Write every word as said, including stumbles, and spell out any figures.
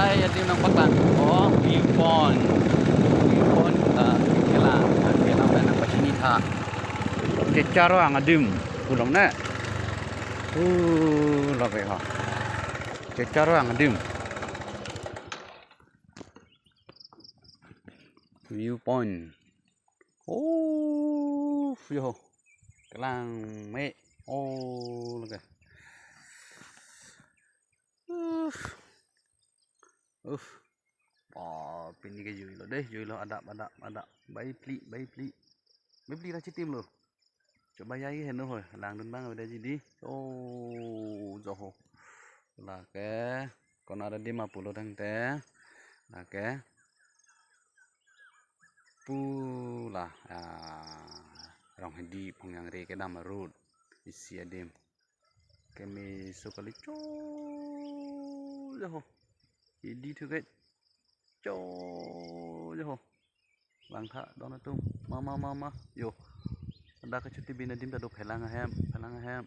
Hai, adim nangpaklangpo view point. View point ta kelang, kelang pen nangpachini tha. Chechar vang adim pulo ne. Uh, labe ha. Chechar vang adim. View point. Oh, yo. Kelang me. Oh, lake. Uff. Uff. Oh, pini ke juilo dei, juilo, adap, adap, adap. Bai phli, bai phli. Bai phli ra chitimlo. Choba jai ke heno hoi, langdun abang avedet dei. Oh, jo ho. Lake, konat adim ma pulo tangte. Lake. Pu la, ah, Ronghidi Phongjangre kedam a-road. Isi adim. Kemeso kali cho, jo ho. Idi thu ke cho, jo ho. Langtha don atum. Ma, ma, ma, ma. Yo. Dak kachotibin adim ta do, phelang ahem, phelang ahem.